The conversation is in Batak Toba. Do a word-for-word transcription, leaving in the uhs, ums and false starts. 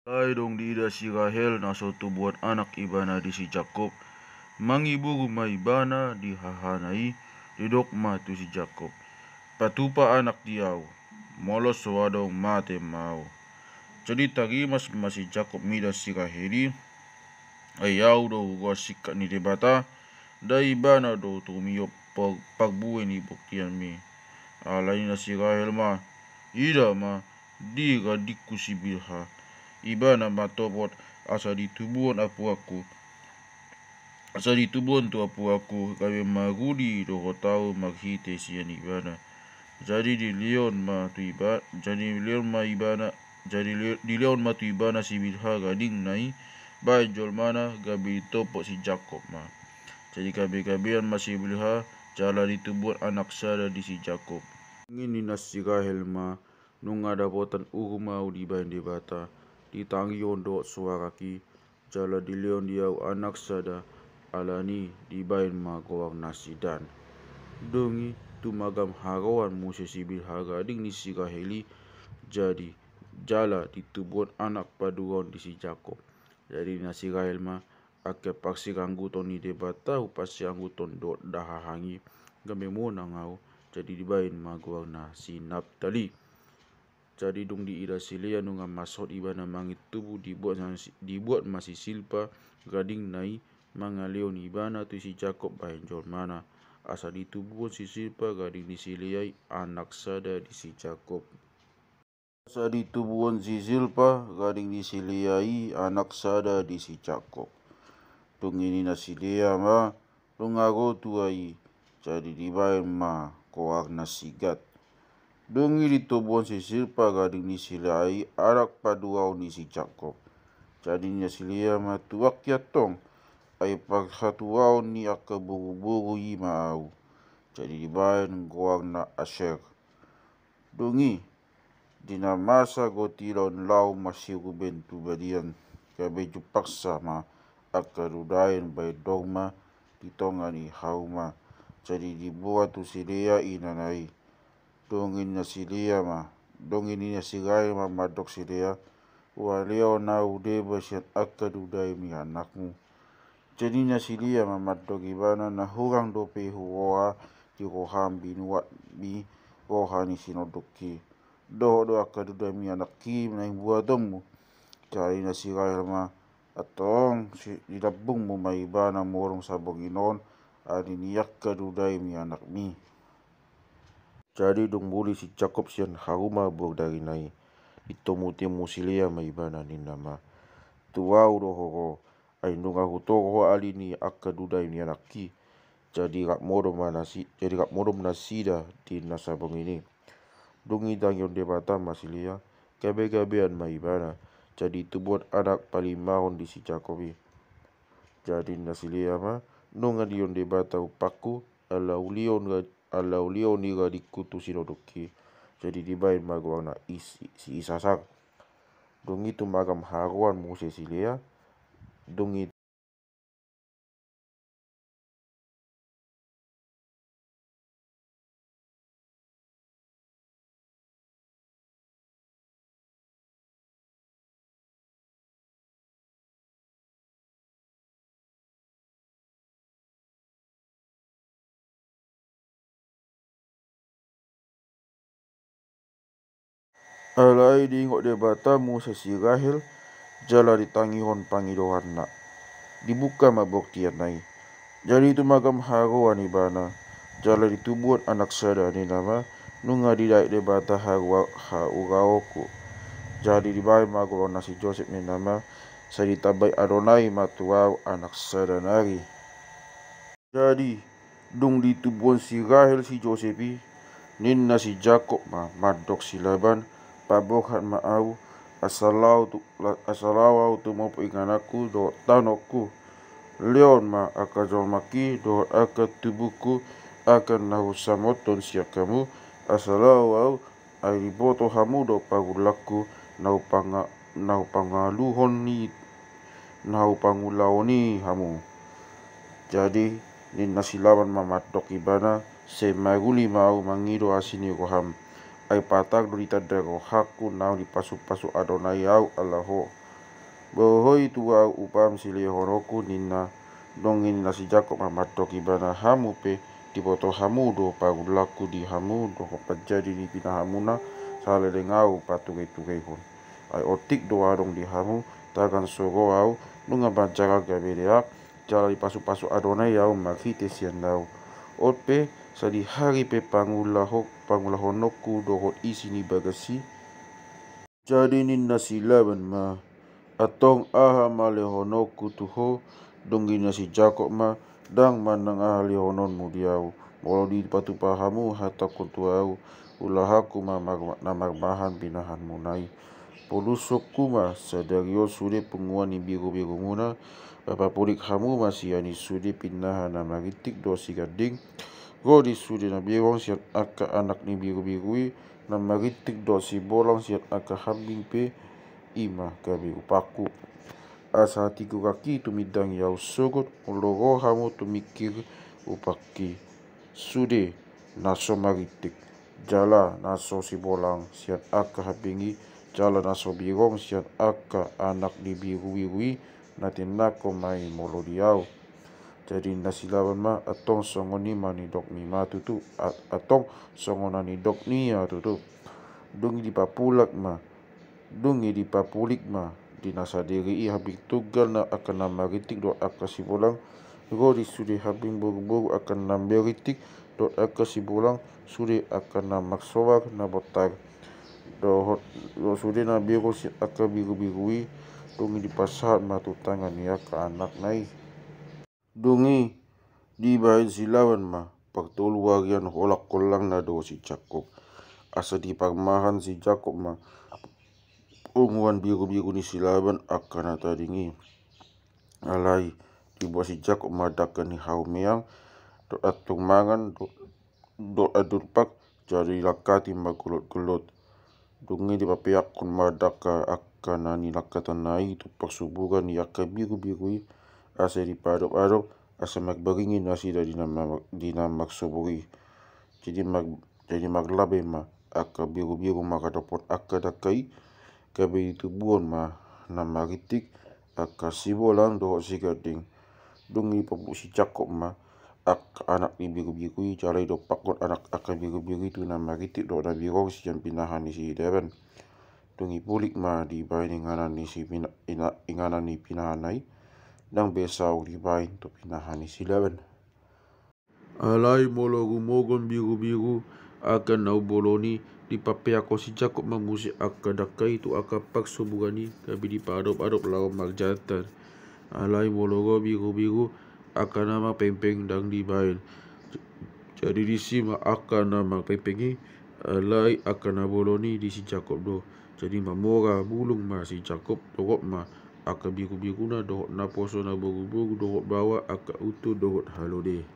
Alai dung diida si Rahel na so tubuan anak ibana di si Jakob, mangibugu ma ibana di hahana i, didok ma tu si Jakob: Patupa anak di ahu, molo so adong mate ma ahu. Jadi tarimas ma si Jakob mida si Rahel i. Ai ahu do huroha singkat ni Debata, nda ibana do tumio par-, parbue ni bortianmi. Alani na si Rahel ma: Ida ma, di gadingku si Bilha, ibana ma topot, asa ditubuhon apuanku, asa ditubuhon tu apuanku, gabe marudi dohot ahu marhite sian ibana. Jadi dilehon ma tu iba-, jadi dilehon ma ibana, jadi le-, dilehon ma tu ibana si Bilha gadingna i bahen jolmana, gabe ditopot si Jakob ma. Jadi gabe-gabean ma si Bilha, jala ditubuhon anak sada di si Jakob. Dung i ninna si Rahel ma: Nunga dapotan uhum ahu dibahen Debata, ditangihon dohot soarangki, jala dilehon di ahu anak sada, alani dibahen ma goarna si Dan. Dung i tumagam haroan muse si Bilha gading ni si Rahel i, jadi jala ditubuhon anak paduahon di si Jakob. Jadi ninna si Rahel ma: Angka parsirangguton ni Debata huparsirangguton dohot dahahang i, gabe monang ahu. Jadi dibahen ma goarna si Naptali. Jadi dung diida si Lea nunga mansai ibana mangintubu, dibuat ma si, dibuat ma si Silpa gadingna i mangalehon ibana tu si Jakob bahen jolmana, asa ditubuhon si Silpa gading ni si Lea i anak sada di si Jakob. Asa ditubuhon si Silpa gading ni si Lea i anak sada di si Jakob. Dung i ninna si Lea ma: Nunga ro tua i. Jadi dibahen ma goarna si Gad. Dung i ditubuhon si Silpa gading ni si Lea i anak paduahon ni si Jakob. Jadi ninna si Lea ma: Tuangki antong, ai parsatuaon ni angka boruboru i ma ahu. Jadi dibahen goarna Aser. Dung i, di na masa gotilon laho ma si Ruben tu balian, gabe jumpangsa ma angka dudaen bahen dorma di tonga ni hauma. Jadi diboan tu si Lea inana i. Dung i ninna si Lea ma, dung i ninna si Rahel ma mandok si Lea: Hualehon ahu deba sian angka dudaem i anakmu. Jadi ninna si Lea ma mandok ibana: Na hurang dope huroha di roham binuatmi roha ni sinondukki, dohot do angka dudaem i anakki na imbuatonmu. Jadi ninna si Rahel ma: Antong si-, di lambungmu ma ibana modom saborngin on, alani ni angka dudaem i anakmi. Jadi dung muli si Jakob sian hauma bordarina i, ditomutemu si Lea ma ibana, ninna ma: Tu ahu do ho ro, ai nunga hutogu ho alani ni angka dudaem i anakki. Jadi rap modom ma nasi-, jadi rap modom nasida di na saborngin i. Dung i ditangihon Debata ma si Lea, gabe-gabean ma ibana, jadi tubuhon anak palimahon di si Jakob i. Jadi ninna si Lea ma: Nunga dilehon Debata umpangku, ala ulehon ga-, ala ulehon i gadingku tu sinondukki. Jadi dibahen ma goarna Is-, si Isasar. Dung i tumagam haroan muse si Lea. Dung i Alai diingot Debata muse si Rahel, jala ditangihon pangidoanna. Dibuka ma bortianna i. Jadi tumagam haroan ibana, jala ditubuhon anak sada, ninna ma: Nunga didaek Debata haroa-, hauraonku. Jadi dibahen ma goarna si Josep, ninna ma: Sai ditambai Adonai ma tu ahu anak sada nari. Jadi dung ditubuhon si Rahel si Josep i, ninna si Jakob ma mandok si Laban: Paborhat ma ahu, asa laho tu-, la-, asa laho ahu tumompa ingananku dohot tanongku. Lehon ma angka jolmangki dohot angka tubungku, angka na husamothon sian hamu, asa laho ahu, ai diboto hamu do pangulangku na hupanga-, na hupangaluhon i, na hupangulahon i hamu. Jadi ninna si Laban ma mandok ibana: Sai maruli ma ahu mangido asi ni roham. Ai patar do ditanda rohangku naung dipasupasu Adonai ahu ala ho. Bohoi tu ahu upam silehononku, ninna. Dung i ninna si Jakob ma mandok ibana, hamu pe diboto hamu do pangulangku di hamu dohot panjadi ni pinahanmuna saleleng ahu patugatugaihon. Ai otik do adong di hamu, tagan so ro ahu, nunga manjaga gabe deak, jala dipasupasu Adonai ahu marhite sian ahu. On pe, sadihari pe pangulaho-, pangulahononku dohot isi ni bagas i. Jadi ninna si Laban ma, antong aha ma lehononku tu ho? Dung i ninna si Jakob ma, ndang manang aha lehononmu di ahu. Molo dipatupa hamu hatangkon tu ahu, ulahanku ma mar-, na marmahan pinahanmuna i. Polusonku ma sadari on sude punguan ni birubirumuna, papapulik hamu ma sian i sude pinahan na marintik dohot siganding, ro di sude na begong sian angka anak ni birubiru i, na marintik dohot sibolang sian angka hambing pe, i ma gabe upangku. Asa tingki i tumindangi ahu sogot, molo ro hamu tumingkir upangki. Sude na so marintik, jala na so sibolang sian angka hambing i, jala na so begong sian angka anak ni birubiru i, na tennangkon ma i molo di ahu. Jadi ninna si Laban ma, antong songon i ma nidokmi ma tutu, a-, antong songon na nidok ni ahu tutu. Dung i dipapulak ma, dung i dipapulik ma di na sadiri i hambing tunggal na angka na marintik dohot angka sibolang, ro di sude hambing boruboru angka na marintik dohot angka sibolang, sude angka na marsobar na bontar, dohot, dohot sude na begong sian angka birubiru i, dung i dipasahat ma tu tangan ni angka anakna i. Dung i dibahen si Laban ma partolu arian holang-holangna dohot si Jakob. Asa diparmahan si Jakob ma punguan birubiru ni si Laban angka na tading i. Alai dibuat si Jakob ma dangka ni haumeang, dohot antur mangan, dohot, dohot andur pak, jala dilangkati ma golotgolot. Dung i dipapeakkon ma dangka angka na nilangkatanna i tu parsoburan ni angka birubiru i, asa dipaadopadop, asa marbaringin nasida di na ma-, di na marsobur i. Jadi mar-, jadi marlabe ma angka birubiru maradophon angka dangka i, gabe ditubuhon ma na marintik, angka sibolang dohot siganding. Dung i dipapuluk si Jakob ma angka anak ni birubiru i, jala didompakkon anak angka birubiru i tu na marintik dohot na begong sian pinahan ni si Laban. Dung i pulik ma dibahen inganan ni si pina-, ina-, inganan ni pinahanna i, ndang be saur dibahen tu pinahan ni si Laban. Alai molo rumogon birubiru angka na umbolon i, dipapeakkon si Jakob ma muse angka dangka i tu angka parsoburan i, gabe dipaadopadop laho marjantan. Alai molo ro birubiru angka na marpengpeng, ndang dibahen. Jadi disi ma angka na marpengpeng i, alai angka na umbolon i di si Jakob do. Jadi mamora bulung ma si Jakob, dohot ma angka birubiruna, dohot naposo na boruboru, dohot baoa, angka untu dohot halode.